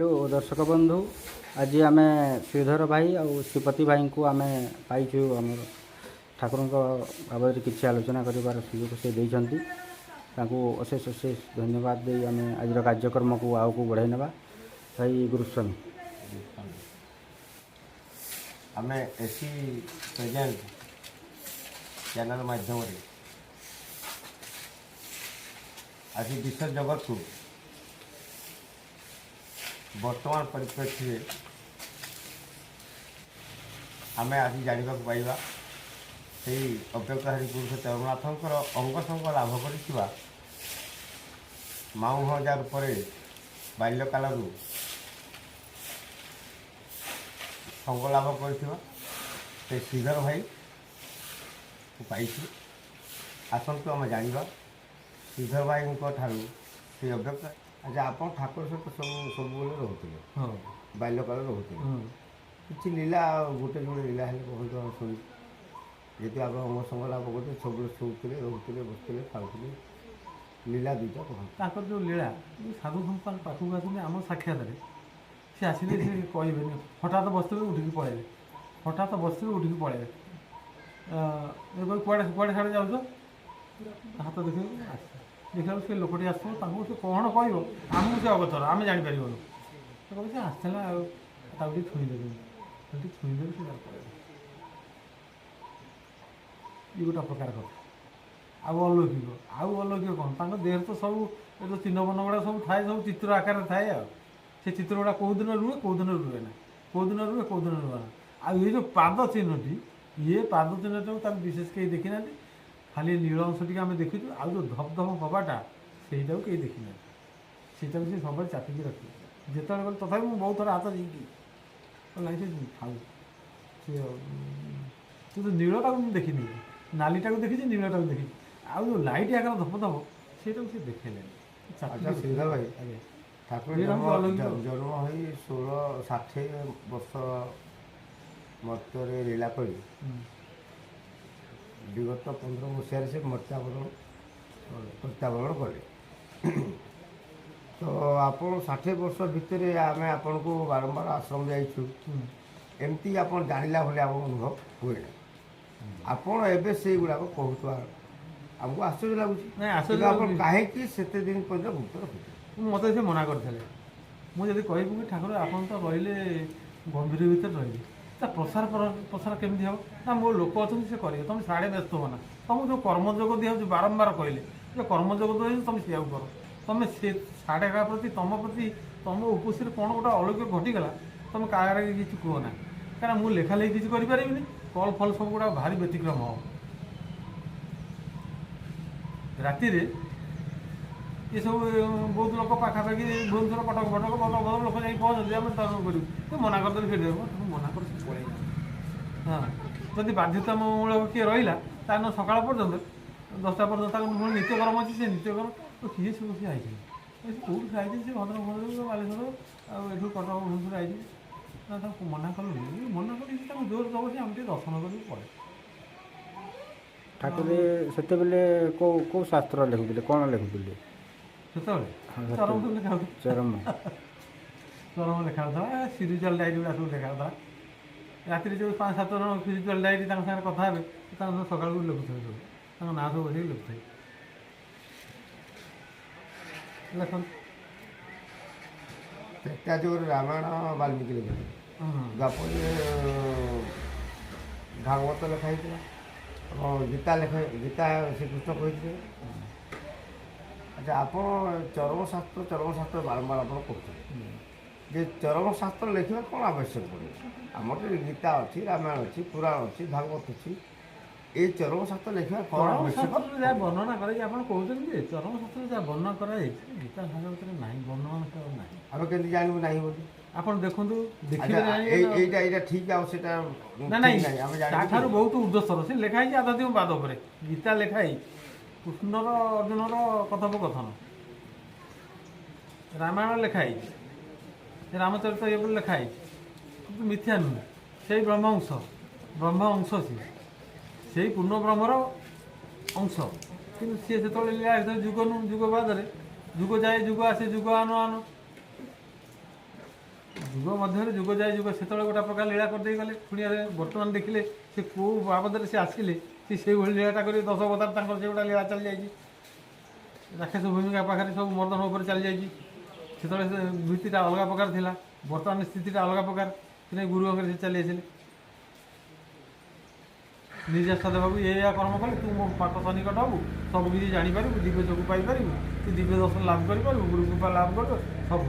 Hello ଦର୍ଶକ ବନ୍ଧୁ, ଆଜି ଆମେ ଶ୍ରୀଧର ଭାଇ ଆଉ ଶ୍ରୀପତି ଭାଇଙ୍କୁ ଆମେ ପାଇଛୁ। ଆମର ଠାକୁରଙ୍କ ବାବଦରେ କିଛି ଆଲୋଚନା କରିବାର ସୁଯୋଗ ସେ ଦେଇଛନ୍ତି। ତାଙ୍କୁ ଅଶେଷ ଅଶେଷ ଧନ୍ୟବାଦ ଦେଇ ଆମେ ଆଜିର କାର୍ଯ୍ୟକ୍ରମକୁ ଆଗକୁ ବଢ଼ାଇ ନେବା। ଭାଇ, ଗୁରୁସ୍ୱାମୀ। ଆମେ ଏସି ପ୍ରେଜେଣ୍ଟ ଚ୍ୟାନେଲ୍ ମାଧ୍ୟମରେ ଆଜି ବିଶ୍ୱ ଜଗତକୁ ବର୍ତ୍ତମାନ ପରିପ୍ରେକ୍ଷୀରେ ଆମେ ଆଜି ଜାଣିବାକୁ ପାଇବା, ସେଇ ଅବ୍ୟକ୍ତହାରୀ ପୁରୁଷ ଚରମନାଥଙ୍କର ଅଙ୍ଗସଙ୍ଗ ଲାଭ କରିଥିବା ମାଉଁ ହଜାର ରୂପରେ ବାଲ୍ୟକାଳରୁ ସଙ୍ଗ ଲାଭ କରିଥିବା ସେ ଶ୍ରୀଧର ଭାଇକୁ ପାଇଛୁ। ଆସନ୍ତୁ, ଆମେ ଜାଣିବା ଶ୍ରୀଧର ଭାଇଙ୍କ ଠାରୁ ସେ ଅବ୍ୟକ୍ତ। ଆଚ୍ଛା, ଆପଣ ଠାକୁର ସହିତ ସବୁ ସବୁବେଳେ ରହୁଥିଲେ? ହଁ। ବାଲ୍ୟକାଳରେ ରହୁଥିଲେ? ହଁ। କିଛି ଲୀଳା, ଗୋଟେ ଯୋଡ଼େ ଲୀଳା ହେଲେ କୁହନ୍ତୁ, ଆମେ ଶୁଣିଛୁ। ଯେହେତୁ ଆପଣ ଅଙ୍ଗ ସଙ୍ଗ ଲାଭ କରୁଥିଲେ, ସବୁବେଳେ ଶୋଉଥିଲେ, ରହୁଥିଲେ, ବସୁଥିଲେ, ଖାଉଥିଲେ, ଲୀଳା ଦୁଇଟା କୁହନ୍ତୁ। ତାଙ୍କର ଯେଉଁ ଲୀଳା, ଯେଉଁ ସାଧୁ ସନ୍ଥ ତାଙ୍କ ପାଖକୁ ଆସନ୍ତି, ଆମ ସାକ୍ଷାତରେ ସେ ଆସିଲେ, ସେ କହିବେନି। ହଠାତ୍ ବସିଥିବେ, ଉଠିକି ପଳେଇବେ। ହଠାତ୍ ବସିଥିବେ, ଉଠିକି ପଳେଇବେ। ଏ କହିବେ, "କୁଆଡ଼େ କୁଆଡ଼େ ସିଆଡ଼େ ଯାଉଛ?" ହାତ ଦେଖିବେ, ଆସ ଦେଖିଲା ବେଳକୁ ସେ ଲୋକଟି ଆସୁଥିବ। ତାଙ୍କୁ ସେ କ'ଣ କହିବ, ଆମକୁ ସେ ଅଗୋଚର, ଆମେ ଜାଣିପାରିବୁନୁ। ସେ କହିବ, ସେ ଆସିଥିଲା ଆଉ ତାକୁ ଟିକେ ଛୁଇଁ ଦେବେ, ଟିକେ ଛୁଇଁ ଦେବେ। ସେ ତାର ପଳେଇବ। ଇଏ ଗୋଟେ ପ୍ରକାର କଥା। ଆଉ ଅଲୌକିକ, ଆଉ ଅଲୌକିକ କ'ଣ? ତାଙ୍କ ଦେହରେ ତ ସବୁ ଏ ଯେଉଁ ଚିହ୍ନ ବର୍ଣ୍ଣ ଗୁଡ଼ା ସବୁ ଥାଏ, ସବୁ ଚିତ୍ର ଆକାରରେ ଥାଏ। ଆଉ ସେ ଚିତ୍ର ଗୁଡ଼ା କେଉଁ ଦିନ ରୁହେ, କେଉଁ ଦିନ ରୁହେ ନା, କେଉଁ ଦିନ ରୁହେ, କେଉଁ ଦିନ ରୁହେ ନା। ଆଉ ଏଇ ଯେଉଁ ପାଦ ଚିହ୍ନଟି, ଇଏ ପାଦ ଚିହ୍ନଟାକୁ ତାକୁ ବିଶେଷ କେହି ଦେଖିନାହାନ୍ତି। ଖାଲି ନୀଳ ଅଂଶ ଟିକେ ଆମେ ଦେଖିଛୁ। ଆଉ ଯେଉଁ ଧପ ଧପ ହବାଟା, ସେଇଟାକୁ କେହି ଦେଖିନାହାନ୍ତି। ସେଇଟାକୁ ସେ ସବୁବେଳେ ଚାପିକି ରଖିବେ ଯେତେବେଳେ ଗଲେ। ତଥାପି ମୁଁ ବହୁତ ଥର ହାତ ଝିଙ୍କି ନାଇଁ, ସେ ଥାଉ ସେ। କିନ୍ତୁ ନୀଳଟାକୁ ମୁଁ ଦେଖିନି। ନାଲିଟାକୁ ଦେଖିଛି, ନୀଳଟାକୁ ଦେଖିଛି। ଆଉ ଯେଉଁ ଲାଇଟ୍ ଆକାର ଧପ ଧପ, ସେଇଟାକୁ ସେ ଦେଖେଇଲେନି। ଆଚ୍ଛା ଶ୍ରୀଧର ଭାଇ, ଆଜ୍ଞା। ଠାକୁର ଏଇଟା ଜନ୍ମ ହେଉଛି ଅଲୌକିକ। ଜନ୍ମ ହୋଇ 1660 ବର୍ଷ ମର୍ତ୍ତ୍ୟରେ ଲୀଳା କରି ବିଗତ 15 ମସିହାରେ ସେ ମର୍ତ୍ତ୍ୟାବରଣ ପ୍ରତ୍ୟାବରଣ କଲେ। ତ ଆପଣ 60 ବର୍ଷ ଭିତରେ ଆମେ ଆପଣଙ୍କୁ ବାରମ୍ବାର ଆଶ୍ରମ ଯାଇଛୁ, ଏମିତି ଆପଣ ଜାଣିଲା ଭଳି ଆମକୁ ଅନୁଭବ ହୁଏ ନା। ଆପଣ ଏବେ ସେଇଗୁଡ଼ାକ କହୁଥିବା ଆମକୁ ଆଶ୍ଚର୍ଯ୍ୟ ଲାଗୁଛି। ନାଇଁ, ଆଶ୍ଚର୍ଯ୍ୟ କିନ୍ତୁ ଆପଣ ଲାଗୁଛି। କାହିଁକି ସେତେ ଦିନ ପର୍ଯ୍ୟନ୍ତ ଗୁପ୍ତ ରଖୁଛନ୍ତି? ମୋତେ ସେ ମନା କରିଥିଲେ। ମୁଁ ଯଦି କହିବି କି ଠାକୁର, ଆପଣ ତ ରହିଲେ ଗମ୍ଭୀର ଭିତରେ ରହିଲେ, ତା ପ୍ରସାର ପ୍ରସାର କେମିତି ହେବ? ନା, ମୋ ଲୋକ ଅଛନ୍ତି, ସେ କରିବେ, ତୁମେ ସାଢ଼େ ବ୍ୟସ୍ତ ହୁଅ ନା। ତୁମକୁ ଯେଉଁ କର୍ମଯୋଗ ଦିଆହେଉଛି, ବାରମ୍ବାର କହିଲେ ଯେ କର୍ମଯୋଗ ଦିଆହେଉଛି, ତୁମେ ସେଇଆକୁ କର। ତୁମେ ସେ ସାଢ଼େ କାହା ପ୍ରତି, ତୁମ ପ୍ରତି, ତୁମ ଉପସ୍ଥିତିରେ କ'ଣ ଗୋଟେ ଅଲୌକିକ ଘଟିଗଲା, ତୁମେ କାହାର କିଛି କୁହ ନା। କାରଣ ମୁଁ ଲେଖା ଲେଖି କିଛି କରିପାରିବିନି। କଲ୍ ଫଲ୍ ସବୁ ଗୁଡ଼ାକ ଭାରି ବ୍ୟତିକ୍ରମ ହେବ। ରାତିରେ ଏସବୁ ବହୁତ ଲୋକ ପାଖାପାଖି ଭୁବନେଶ୍ୱର, କଟକ ଫଟକ, ଭଲ ଭଲ ଲୋକ ଯାଇ ପହଞ୍ଚନ୍ତି। ଆମେ ଦର୍ଶନ କରିବୁ, ସେ ମନା କରିଦେଲେ ଫେରିଦେବୁ। ତାକୁ ମନା କରି ସେ ପଳେଇ ଯାଆନ୍ତି। ହଁ, ଯଦି ବାଧ୍ୟତାମୂଳକ କିଏ ରହିଲା, ତାହେଲେ ସକାଳ ପର୍ଯ୍ୟନ୍ତ, 10ଟା ପର୍ଯ୍ୟନ୍ତ ତାଙ୍କ ପୁଣି ନିତ୍ୟକର୍ମ ଅଛି। ସେ ନିତ୍ୟକର୍ମ ତ କିଏ ସବୁ ସେ ଆଇଛନ୍ତି, ଏ ସେ କେଉଁଠୁ ସେ ଆଇଛନ୍ତି? ସେ ଭଦ୍ରକ ଭଦ୍ରକ, ବାଲେଶ୍ୱର ଆଉ ଏଠୁ କଟକ, ଭୁବନେଶ୍ୱର ଆଇଛନ୍ତି ନା। ତାଙ୍କୁ ମନା କଲୁ, ମନା କଲି ସେ ତାଙ୍କୁ ଜୋର ଦେବ, ସେ ଆମେ ଟିକେ ଦର୍ଶନ କରିବୁ ପଳେଇ। ଠାକୁର ସେତେବେଳେ କେଉଁ କେଉଁ ଶାସ୍ତ୍ର ଲେଖୁଥିଲେ, କ'ଣ ଲେଖୁଥିଲେ? ସେତେବେଳେ ହଁ, ଚରମ ସବୁ ଲେଖା ହେଉଥିଲା। ଚରମ। ଚରମ ଲେଖା ହେଉଥିଲା, ସ୍ପିରିଚୁଆଲ୍ ଡାଏରୀ ଗୁଡ଼ା ସବୁ ଲେଖା ହେଉଥିଲା। ରାତିରେ ଯେଉଁ ପାଞ୍ଚ ସାତ ଜଣ ସ୍ପିରିଚୁଆଲ୍ ଡାଏରୀ ତାଙ୍କ ସାଙ୍ଗରେ କଥା ହେବେ, ତାଙ୍କ ସହ ସକାଳକୁ ଲେଖୁଥିବେ ସବୁ, ତାଙ୍କ ନାଁ ସବୁ ବସେଇକି ଲେଖୁଥିବେ, ଲେଖନ୍ତୁ। ତ୍ରେତୟା ଯୁଗରେ ରାମାୟଣ ବାଲ୍ମୀକି ଲେଖିଥିଲେ। ଦ୍ୱାପରରେ ଭାଗବତ ଲେଖା ହେଇଥିଲା ଏବଂ ଗୀତା ଲେଖା, ଗୀତା ଶ୍ରୀକୃଷ୍ଣ କହିଥିଲେ। ଆଚ୍ଛା, ଆପଣ ଚରମ ଶାସ୍ତ୍ର, ଚରମ ଶାସ୍ତ୍ର ବାରମ୍ବାର ଆପଣ କହୁଛନ୍ତି ଯେ ଚରମ ଶାସ୍ତ୍ର ଲେଖିବା କ'ଣ ଆବଶ୍ୟକ ପଡ଼ିବ? ଆମର ତ ଗୀତା ଅଛି, ରାମାୟଣ ଅଛି, ପୁରାଣ ଅଛି, ଭାଗବତ ଅଛି। ଏଇ ଚରମ ଶାସ୍ତ୍ର ଲେଖିବା କ'ଣ ଚରମ ଆବଶ୍ୟକ? ଶାସ୍ତ୍ରରେ ଯାହା ବର୍ଣ୍ଣନା କରାଯାଇଛି, ଆପଣ କହୁଛନ୍ତି ଯେ ଚରମ ଶାସ୍ତ୍ରରେ ଯାହା ବର୍ଣ୍ଣନା କରାଯାଇଛି, ଗୀତା ଭାଗବତରେ ନାହିଁ, ବର୍ଣ୍ଣନା ସବୁ ନାହିଁ। ଆମେ କେମିତି ଜାଣିବୁ ନାହିଁ ବୋଲି? ଆପଣ ଦେଖନ୍ତୁ, ଆଚ୍ଛା, ଦେଖିଲେ ଜାଣିବେ ଏଇ ନା। ଏଇଟା ଠିକ୍ ଆଉ ସେଇଟା ନା। ଠିକ୍ ନାଇଁ। ନାହିଁ, ଆମେ ଜାଣିବୁ ତାଠାରୁ କେମିତି? ବହୁତ ଉର୍ଦ୍ଧ୍ୱସ୍ତର। ସେ ଲେଖା ହେଇଛି ଆଧ୍ୟାତ୍ମିକ ବାଦ ଉପରେ ଗୀତା ଲେଖା ହେଇଛି, କୃଷ୍ଣର ଅର୍ଜୁନର କଥୋପକଥନ, ରାମାୟଣ ଲେଖା ହେଇଛି, ରାମଚରିତ ଇଏ ବୋଲି ଲେଖା ହେଇଛି। କିନ୍ତୁ ମିଥ୍ୟା ନୁହେଁ। ସେଇ ବ୍ରହ୍ମ ଅଂଶ, ବ୍ରହ୍ମ ଅଂଶ ସିଏ, ସେଇ ପୂର୍ଣ୍ଣ ବ୍ରହ୍ମର ଅଂଶ। କିନ୍ତୁ ସିଏ ସେତେବେଳେ ଲୀଳା ଭିତରେ ଯୁଗ ନୁ ଯୁଗ ବାଦରେ ଯୁଗ ଯାଏ, ଯୁଗ ଆସେ, ଯୁଗ ଆନୁ ଆନୁ। ଯୁଗ ମଧ୍ୟରେ ଯୁଗ ଯାଏ ଯୁଗ, ସେତେବେଳେ ଗୋଟେ ପ୍ରକାର ଲୀଳା କରିଦେଇ ଗଲେ। ପୁଣି ବର୍ତ୍ତମାନ ଦେଖିଲେ ସେ କେଉଁ ବାବଦରେ ସେ ଆସିଲେ, ସେ ସେଇଭଳି ଲୀଳାଟା କରି 10 ଅବତାର ତାଙ୍କର ସେଗୁଡ଼ା ଲୀଳା ଚାଲିଯାଇଛି। ରାକ୍ଷସ ଭୂମିକା ପାଖରେ ସବୁ ମର୍ଦ୍ଦନ ଉପରେ ଚାଲିଯାଇଛି। ସେତେବେଳେ ସେ ଭିତ୍ତିଟା ଅଲଗା ପ୍ରକାର ଥିଲା, ବର୍ତ୍ତମାନ ସ୍ଥିତିଟା ଅଲଗା ପ୍ରକାର। ସେଥିପାଇଁ ଗୁରୁ ଅଙ୍ଗରେ ସେ ଚାଲି ଆସିଲେ ନିର୍ଯାସ ଦେବାକୁ। ଏଇଆ କର୍ମ କଲେ ତୁ ମୋ ପାଖ ସନ୍ନିକଟ ହବୁ, ସବୁ କିଛି ଜାଣିପାରିବୁ, ଦିବ୍ୟ ଯୋଗ ପାଇପାରିବୁ, ତୁ ଦିବ୍ୟ ଦର୍ଶନ ଲାଭ କରିପାରିବୁ, ଗୁରୁ କୃପା ଲାଭ କରିବୁ, ସବୁ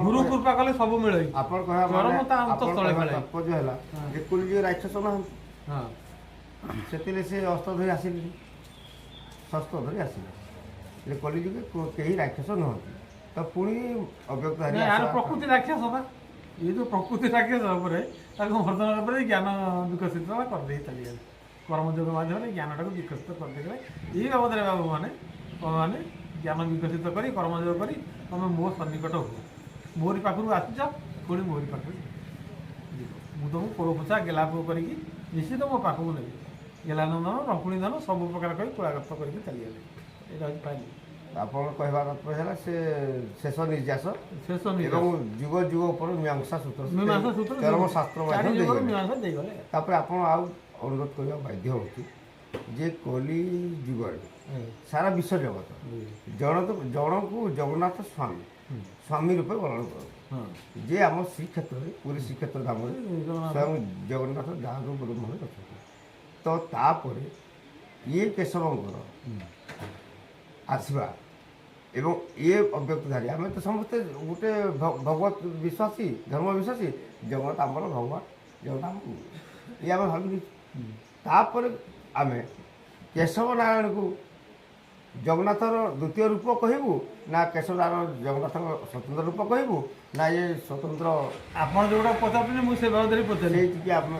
ଗୁରୁ କୃପା କଲେ ସବୁ ମିଳେ। ଆପଣ କହିବା ଚରମ ତା ଅନ୍ତଃସ୍ଥଳେ ମିଳେ। ତାତ୍ପର୍ଯ୍ୟ ହେଲା ଯେ କଳିଯୁଗ ରାକ୍ଷସ ନାହାନ୍ତି, ହଁ, ସେଥିରେ ସେ ଅସ୍ତ୍ର ଧରି ଆସିଲେନି, ଶସ୍ତ୍ର ଧରି ଆସିଲେ। ହେଲେ କଳିଯୁଗ କେହି ରାକ୍ଷସ ନୁହନ୍ତି, ତ ପୁଣି ଅବ୍ୟକ୍ତ ଆର ପ୍ରକୃତି ରାକ୍ଷସ ବା। ଏ ଯେଉଁ ପ୍ରକୃତି ରାକ୍ଷସ ଉପରେ ତାକୁ ମର୍ଦ୍ଦନ ଉପରେ ଜ୍ଞାନ ବିକଶିତ କରିଦେଇ ଚାଲିଗଲେ। କର୍ମଯୋଗ ମାଧ୍ୟମରେ ଜ୍ଞାନଟାକୁ ବିକଶିତ କରିଦେଇଗଲେ। ଏଇ ବାବଦରେ ବାବୁମାନେ ମାନେ ଜ୍ଞାନ ବିକଶିତ କରି କର୍ମଯୋଗ କରି ତମେ ମୋ ସନ୍ନିକଟ ହୁଅ, ମୋରି ପାଖରୁ ଆସିଛ ପୁଣି ମୋରି ପାଖରୁ ଯିବ। ମୁଁ ତମକୁ କୋଳପୋଛା ଗେଲାପୁଅ କରିକି ନିଶ୍ଚିତ ମୋ ପାଖକୁ ନେବି। ଗେଲାନନ୍ଦନ ରଙ୍କୁଣୀ ଧନ ସବୁ ପ୍ରକାର କରି କୁଳାଗତ କରିକି ଚାଲିଗଲେ। ଏଇଟା ହେଉଛି ଫାଇନାଲ। ଆପଣ କହିବା ତାତ୍ପର୍ଯ୍ୟ ହେଲା ସେ ଶେଷ ନିର୍ଯାସ, ଶେଷ ଏବଂ ଯୁଗ ଯୁଗ ଉପରେ ମୀମାଂସା ସୂତ୍ର, ମୀମାଂସା ସୂତ୍ର ଚରମ ଶାସ୍ତ୍ର ମଧ୍ୟ ମୀମାଂସା ଦେଇଗଲେ। ତାପରେ ଆପଣ ଆଉ ଅନୁରୋଧ କରିବା ବାଧ୍ୟ ହେଉଛି ଯେ କଲି ଯୁଗରେ ସାରା ବିଶ୍ୱ ଜଗତ ଜଣକୁ ଜଗନ୍ନାଥ ସ୍ୱାମୀ ସ୍ୱାମୀ ରୂପେ ବର୍ଣ୍ଣନ କରନ୍ତି, ଯେ ଆମ ଶ୍ରୀକ୍ଷେତ୍ରରେ ପୁରୀ ଶ୍ରୀକ୍ଷେତ୍ର ଧାମରେ ସ୍ୱୟଂ ଜଗନ୍ନାଥ ଦାରୁ ବ୍ରହ୍ମରେ ଅଛନ୍ତି। ତ ତାପରେ ଇଏ କେଶବଙ୍କର ଆସିବା ଏବଂ ଇଏ ଅବ୍ୟକ୍ତଧାରୀ, ଆମେ ତ ସମସ୍ତେ ଗୋଟେ ଭଗବତ ବିଶ୍ୱାସୀ, ଧର୍ମ ବିଶ୍ୱାସୀ, ଜଗନ୍ନାଥ ଆମର ଭଗବାନ, ଜଗନ୍ନାଥ ଆମ ଇଏ ଆମେ ଭାବି ଦେଇଛୁ। ତାପରେ ଆମେ କେଶବ ନାରାୟଣକୁ ଜଗନ୍ନାଥର ଦ୍ୱିତୀୟ ରୂପ କହିବୁ ନା କେଶବ ନାରାୟଣ ଜଗନ୍ନାଥଙ୍କ ସ୍ୱତନ୍ତ୍ର ରୂପ କହିବୁ ନା ଇଏ ସ୍ୱତନ୍ତ୍ର? ଆପଣ ଯେଉଁଟା ପଚାରୁଛନ୍ତି ମୁଁ ସେ ବାବଦରେ ପଚାରିଲି। ଟିକେ ଆପଣ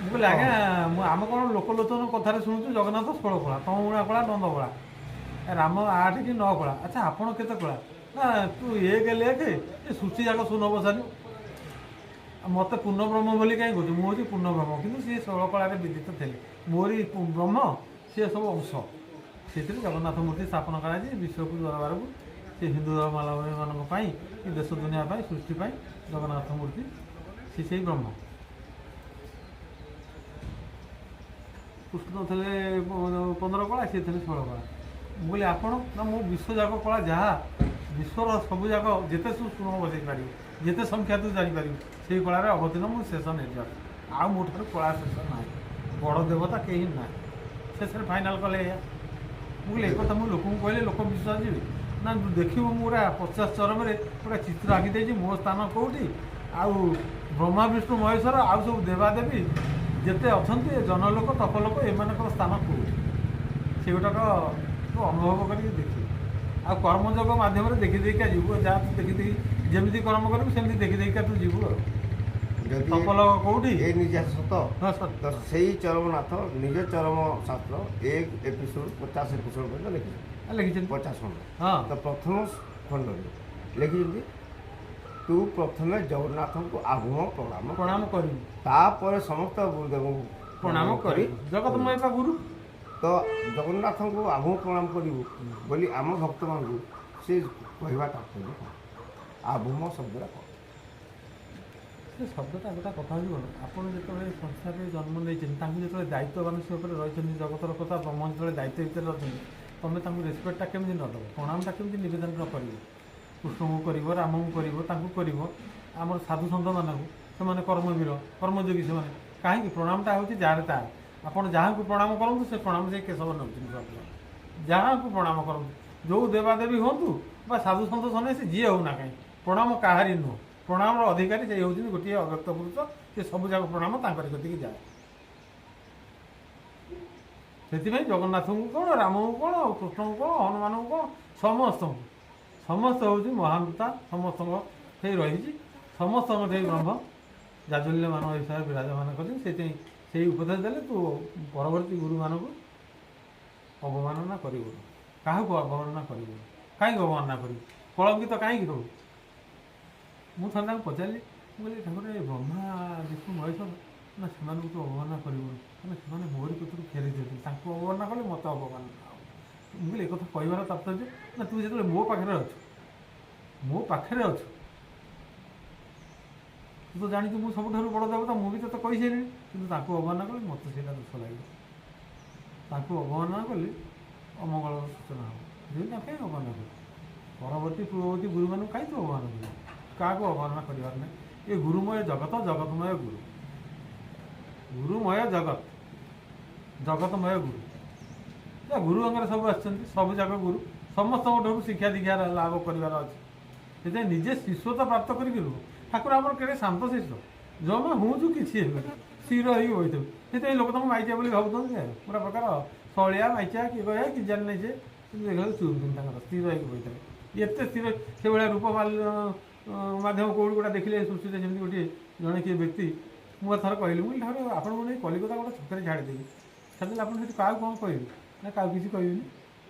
ମୁଁ କହିଲି ଆଜ୍ଞା, ମୁଁ ଆମେ କ'ଣ ଲୋକଲୋଚନ କଥାରେ ଶୁଣୁଛୁ ଜଗନ୍ନାଥ 16 କଳା, ତମ ଗୁଣା କଳା, ନନ୍ଦ କଳା, ରାମ 8 କି 9 କଳା। ଆଚ୍ଛା ଆପଣ କେତେ କଳା? ନା ତୁ ଏକ ଲେଖେ, ଏ ସୃଷ୍ଟି ଯାକ ଶୂନ ବସାନି। ମୋତେ ପୂର୍ଣ୍ଣବ୍ରହ୍ମ ବୋଲି କାହିଁ କହୁଛୁ? ମୁଁ ହେଉଛି ପୂର୍ଣ୍ଣବ୍ରହ୍ମ, କିନ୍ତୁ ସିଏ 16 କଳାରେ ବିଦିତ ଥିଲେ। ମୋରି ବ୍ରହ୍ମ, ସିଏ ସବୁ ଅଂଶ। ସେଥିରେ ଜଗନ୍ନାଥ ମୂର୍ତ୍ତି ସ୍ଥାପନ କରାଯାଇଛି ବିଶ୍ୱକୁ ଦରବାରକୁ। ସେ ହିନ୍ଦୁ ଧର୍ମାବଲମ୍ବୀମାନଙ୍କ ପାଇଁ କି ଦେଶ ଦୁନିଆ ପାଇଁ ସୃଷ୍ଟି ପାଇଁ ଜଗନ୍ନାଥ ମୂର୍ତ୍ତି, ସେ ସେଇ ବ୍ରହ୍ମ। କୃଷ୍ଣ ଥିଲେ 15 କଳା, ସିଏ ଥିଲେ 16 କଳା। ମୁଁ କହିଲି ଆପଣ? ନା ମୁଁ ବିଶ୍ୱଯାକ କଳା, ଯାହା ବିଶ୍ୱର ସବୁଯାକ ଯେତେ ସବୁ ଶୁଣ ବସେଇ ପାରିବୁ, ଯେତେ ସଂଖ୍ୟା ତୁ ଜାଣିପାରିବୁ, ସେଇ କଳାରେ ଅବତୀର୍ଣ୍ଣ ମୁଁ ଶେଷ ନିର୍ଯାସ। ଆଉ ମୋ ଠାରୁ କଳା ଶେଷ ନାହିଁ, ବଡ଼ ଦେବତା କେହି ନାହିଁ। ଶେଷରେ ଫାଇନାଲ୍ କଲେ ଏଇଆ। ମୁଁ କହିଲି ଏ କଥା ମୁଁ ଲୋକଙ୍କୁ କହିଲେ ଲୋକ ବିଶ୍ୱାସ ଯିବେ ନା? ଦେଖିବ ମୁଁ ଗୋଟେ 50 ଚରମରେ ଗୋଟେ ଚିତ୍ର ଆଙ୍କି ଦେଇଛି, ମୋ ସ୍ଥାନ କେଉଁଠି, ଆଉ ବ୍ରହ୍ମା ବିଷ୍ଣୁ ମହେଶ୍ୱର ଆଉ ସବୁ ଦେବାଦେବୀ ଯେତେ ଅଛନ୍ତି, ଜନଲୋକ ତପଲୋକ, ଏମାନଙ୍କର ସ୍ଥାନ କେଉଁଠି, ସେଗୁଡ଼ାକ ତୁ ଅନୁଭବ କରିକି ଦେଖିବୁ। ଆଉ କର୍ମଯୋଗ ମାଧ୍ୟମରେ ଦେଖି ଦେଖିକା ଯିବୁ, ଯାହା ତୁ ଦେଖି ଦେଖି ଯେମିତି କର୍ମ କରିବୁ ସେମିତି ଦେଖି ଦେଖିକା ତୁ ଯିବୁ। ଆଉ ତପଲୋକ କେଉଁଠି? ଏ ନିଜେ ସତ ତ ସେଇ ଚରମନାଥ ନିଜ ଚରମ ଶାସ୍ତ୍ର 1 ଏପିସୋଡ଼ 50 ଏପିସୋଡ଼ ପର୍ଯ୍ୟନ୍ତ ଲେଖିଛନ୍ତି, ଲେଖିଛନ୍ତି 50 ଖଣ୍ଡ। ହଁ, ତ ପ୍ରଥମ ଖଣ୍ଡରେ ଲେଖିଛନ୍ତି ତୁ ପ୍ରଥମେ ଜଗନ୍ନାଥଙ୍କୁ ଆଭୂମ ପ୍ରଣାମ ପ୍ରଣାମ କରିବୁ, ତାପରେ ସମସ୍ତ ଗୁରୁଦେବଙ୍କୁ ପ୍ରଣାମ କରିବୁ, ଜଗତମୟ ବା ଗୁରୁ। ତ ଜଗନ୍ନାଥଙ୍କୁ ଆଭୂମ ପ୍ରଣାମ କରିବୁ ବୋଲି ଆମ ଭକ୍ତମାନଙ୍କୁ ସେ କହିବା ତାତ୍ପର୍ଯ୍ୟ କ'ଣ? ଆଭୂମ ଶବ୍ଦଟା କ'ଣ? ସେ ଶବ୍ଦଟା ଗୋଟେ କଥା ହେଉଛି କ'ଣ, ଆପଣ ଯେତେବେଳେ ସଂସାରରେ ଜନ୍ମ ନେଇଛନ୍ତି, ତାଙ୍କୁ ଯେତେବେଳେ ଦାୟିତ୍ୱବାନ ସେ ଉପରେ ରହିଛନ୍ତି, ଜଗତର କଥା ବ୍ରହ୍ମ ଯେତେବେଳେ ଦାୟିତ୍ୱ ଭିତରେ ଅଛନ୍ତି, ତୁମେ ତାଙ୍କୁ ରେସପେକ୍ଟଟା କେମିତି ନ ଦେବ? ପ୍ରଣାମଟା କେମିତି ନିବେଦନ ନ କରିବ? କୃଷ୍ଣଙ୍କୁ କରିବ, ରାମଙ୍କୁ କରିବ, ତାଙ୍କୁ କରିବ, ଆମର ସାଧୁ ସନ୍ଥମାନଙ୍କୁ, ସେମାନେ କର୍ମବୀର କର୍ମଯୋଗୀ, ସେମାନେ କାହିଁକି ପ୍ରଣାମଟା ହେଉଛି ଯାହାର ତାର। ଆପଣ ଯାହାଙ୍କୁ ପ୍ରଣାମ କରନ୍ତୁ ସେ ପ୍ରଣାମ ସେ କେଶବ ନେଉଛନ୍ତି। ଯାହାଙ୍କୁ ପ୍ରଣାମ କରନ୍ତୁ, ଯେଉଁ ଦେବାଦେବୀ ହୁଅନ୍ତୁ ବା ସାଧୁ ସନ୍ଥ ସନ୍ନ୍ୟାସୀ ଯିଏ ହେଉନା କାହିଁ, ପ୍ରଣାମ କାହାରି ନୁହଁ। ପ୍ରଣାମର ଅଧିକାରୀ ସେଇ ହେଉଛନ୍ତି ଗୋଟିଏ ଅବ୍ୟକ୍ତ ପୁରୁଷ, ସେ ସବୁ ଯାକ ପ୍ରଣାମ ତାଙ୍କରି କତିକି ଯାଏ। ସେଥିପାଇଁ ଜଗନ୍ନାଥଙ୍କୁ କ'ଣ, ରାମଙ୍କୁ କ'ଣ, କୃଷ୍ଣଙ୍କୁ କ'ଣ, ହନୁମାନଙ୍କୁ କ'ଣ, ସମସ୍ତଙ୍କୁ, ସମସ୍ତେ ହେଉଛି ମହାନତା, ସମସ୍ତଙ୍କ ସେଇ ରହିଛି, ସମସ୍ତଙ୍କ ସେଇ ବ୍ରହ୍ମ ଜାଜଲ୍ୟମାନ ହିସାବରେ ବିରାଜମାନ କରିଛନ୍ତି। ସେଥିପାଇଁ ସେଇ ଉପଦେଶ ଦେଲେ ତୁ ପରବର୍ତ୍ତୀ ଗୁରୁମାନଙ୍କୁ ଅବମାନନା କରିବୁନି, କାହାକୁ ଅବମାନନା କରିବୁନି। କାହିଁକି ଅବମାନନା କରିବୁ? କଳଙ୍କିତ କାହିଁକି ହବୁ? ମୁଁ ଥରେ ତାଙ୍କୁ ପଚାରିଲି, ମୁଁ କହିଲି ଠାକୁର ଏ ବ୍ରହ୍ମା ବିଷ୍ଣୁ ମହେଶ୍ୱର ନା ସେମାନଙ୍କୁ ତୁ ଅବମାନନା କରିବୁନି, ମାନେ ସେମାନେ ମୋରି କତିରୁ ଫେରି ଦିଅନ୍ତି, ତାଙ୍କୁ ଅବମାନନା କଲେ ମୋତେ ଅବମାନନା ହେବ। ମୁଁ କହିଲି ଏକଥା କହିବାର ତାତ୍ପର୍ଯ୍ୟ ନା ତୁ ଯେତେବେଳେ ମୋ ପାଖରେ ଅଛୁ, ମୋ ପାଖରେ ଅଛୁ, ତୁ ତ ଜାଣିଛୁ ମୁଁ ସବୁଠାରୁ ବଡ଼ ଦେବତା, ମୁଁ ବି ତୋତେ କହିସାରିଲିଣି, କିନ୍ତୁ ତାଙ୍କୁ ଅବମାନନା କଲେ ମୋତେ ସେଇଟା ଦୋଷ ଲାଗିବ। ତାଙ୍କୁ ଅବମାନନା କଲେ ଅମଙ୍ଗଳର ସୂଚନା ହେବ। ଯଦି ନା କାହିଁ ଅବମାନନା କରିବୁ? ପରବର୍ତ୍ତୀ ପୂର୍ବବର୍ତ୍ତୀ ଗୁରୁମାନଙ୍କୁ କାହିଁ ତୁ ଅବମାନନା କରିବୁ? କାହାକୁ ଅବମାନନା କରିବାର ନାହିଁ। ଏ ଗୁରୁମୟ ଜଗତ, ଜଗତମୟ ଗୁରୁ, ଗୁରୁମୟ ଜଗତ, ଜଗତମୟ ଗୁରୁ। ଗୁରୁ ଅଙ୍ଗରେ ସବୁ ଆସିଛନ୍ତି, ସବୁ ଯାକ ଗୁରୁ, ସମସ୍ତଙ୍କ ଠାରୁ ଶିକ୍ଷା ଦୀକ୍ଷା ଲାଭ କରିବାର ଅଛି। ସେଥିପାଇଁ ନିଜେ ଶିଷ୍ୟତା ପ୍ରାପ୍ତ କରିକି ରୁହ। ଠାକୁର ଆମର କେଡ଼େ ଶାନ୍ତ ଶିଷ୍ୟ, ଜମା ହୁଁଛୁ କିଛି ହେବେନି, ସ୍ଥିର ହେଇକି ବସିଥିବେ। ସେଥିପାଇଁ ଲୋକ ତାଙ୍କୁ ମାଇଚିଆ ବୋଲି ଭାବୁଛନ୍ତି। ଆଉ ପୁରା ପ୍ରକାର ଶଳିଆ ମାଇଚିଆ କିଏ କହିବା କି ଜାଣିନାହିଁ ସେ, କିନ୍ତୁ ଦେଖିଲା ଚୁପ୍ କିନ୍ତୁ ତାଙ୍କର ସ୍ଥିର ହେଇକି ବସିଥିବେ। ଏତେ ସ୍ଥିର ସେଭଳିଆ ରୂପ ମାଧ୍ୟମ କେଉଁଠି ଗୋଟେ ଦେଖିଲେ ସୃଷ୍ଟିରେ ସେମିତି ଗୋଟିଏ ଜଣେ କିଏ ବ୍ୟକ୍ତି। ମୁଁ ଥରେ କହିଲି, ମୁଁ ଠାକୁର ଆପଣଙ୍କୁ ନେଇ କଲିକତା ଗୋଟେ ଛକରେ ଛାଡ଼ିଦେବି, ଛାଡ଼ିଦେଲେ ଆପଣ ସେଠି କାହାକୁ କ'ଣ କହିବେ? ନା କାହାକୁ କିଛି କହିବିନି।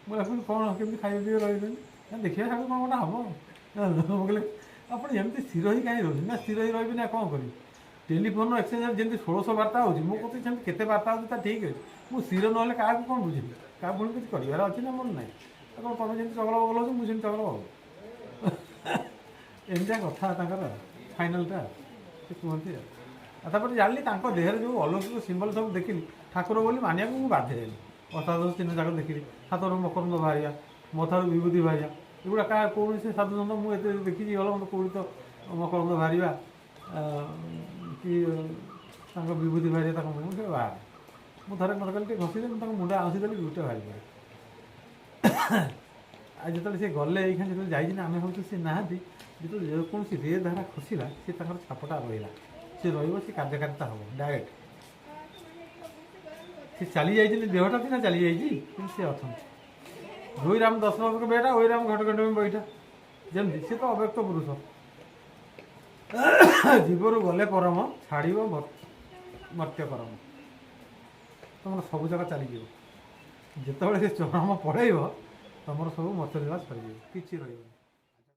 ମୁଁ ଆପଣ କ'ଣ କେମିତି ଖାଇବା ପିଇବା ରହିବେନି? ନା ଦେଖିବା ସାଙ୍ଗେ କ'ଣ ଗୋଟେ ହେବ। ମୁଁ କହିଲି ଆପଣ ଏମିତି ସ୍ଥିର ହେଇ କାହିଁ ରହୁଛନ୍ତି? ନା ସ୍ଥିର ହେଇ ରହିବି ନା କ'ଣ କରିବି? ଟେଲିଫୋନ୍ ଏକ୍ସଚେଞ୍ଜରେ ଯେମିତି 1600 ବାର୍ତ୍ତା ହେଉଛି, ମୋ କତିକି ସେମିତି କେତେ ବାର୍ତ୍ତା ହେଉଛି ତା ଠିକ୍ ଅଛି। ମୁଁ ସ୍ଥିର ନହେଲେ କାହାକୁ କ'ଣ ବୁଝିବି? କାହାକୁ ପୁଣି କିଛି କରିବାର ଅଛି ନା ମୋର ନାହିଁ? ଆଉ କ'ଣ ତମେ ଯେମିତି ଚଗଲ ବଗଲ ହେଉଛ, ମୁଁ ସେମିତି ଚଗଲ ବଗଲ। ଏମିତିଆ କଥା ତାଙ୍କର ଫାଇନାଲଟା ସେ କୁହନ୍ତି। ଆଉ ତାପରେ ଜାଣିଲି ତାଙ୍କ ଦେହରେ ଯେଉଁ ଅଲୌକିକ ସିମ୍ବଲ୍ ସବୁ ଦେଖିଲି, ଠାକୁର ବୋଲି ମାନିବାକୁ ମୁଁ ବାଧ୍ୟ ହେଲି। ଅଷ୍ଟାଦଶ ଚିହ୍ନ ଯାକ ଦେଖିଲି, ହାତରୁ ମକରନ୍ଦ ବାହାରିବା, ମଥାରୁ ବିଭୂତି ବାହାରିବା, ଏଗୁଡ଼ା କାହା କୌଣସି ସାଧୁସନ୍ଥ ମୁଁ ଏତେ ଦେଖିଛି ଗଲା ମୋତେ କେଉଁଠି ତ ମକରନ୍ଦ ବାହାରିବା କି ତାଙ୍କ ବିଭୂତି ବାହାରିବା ତାଙ୍କ ମୁହଁ ସେ ବାହାରେ। ମୁଁ ଥରେ ମୋତେ କହିଲି ଟିକେ ଘଷିଦେ, ମୁଁ ତାଙ୍କ ମୁଣ୍ଡ ଆଉଁସି ଦେଲି, ବିଭୂତିଟା ବାହାରି ପଡ଼ିଲା। ଆଉ ଯେତେବେଳେ ସେ ଗଲେ ଏଇখানে ଯେତେବେଳେ ଯାଇଛି ନା ଆମେ ଭାବୁଛୁ ସେ ନାହାନ୍ତି, ଯେତେବେଳେ ଯେକୌଣସି ରେ ଧାରା ଖସିଲା ସେ ତାଙ୍କର ଛାପଟା ରହିଲା, ସେ ରହିବ, ସେ କାର୍ଯ୍ୟକାରିତା ହେବ ଡାଇରେକ୍ଟ। ସେ ଚାଲି ଯାଇଛନ୍ତି, ଦେହଟା ସିନା ଚାଲିଯାଇଛି କିନ୍ତୁ ସେ ଅଛନ୍ତି। ଯୋଇ ରାମ ଦଶରଥଙ୍କ ବେଟା, ଓଇ ରାମ ଘଟ ଘଟ ବୈଠା, ଯେମିତି ସେ ତ ଅବ୍ୟକ୍ତ ପୁରୁଷ। ଜୀବରୁ ଗଲେ ପରମ ଛାଡ଼ିବ ମର୍ତ୍ତ୍ୟ କରମ, ତୁମର ସବୁ ଜାଗା ଚାଲିଯିବ। ଯେତେବେଳେ ସେ ଚରମ ପଳେଇବ ତୁମର ସବୁ ମର୍ତ୍ତ୍ୟଲୀଳା ସରିଯିବ, କିଛି ରହିବନି।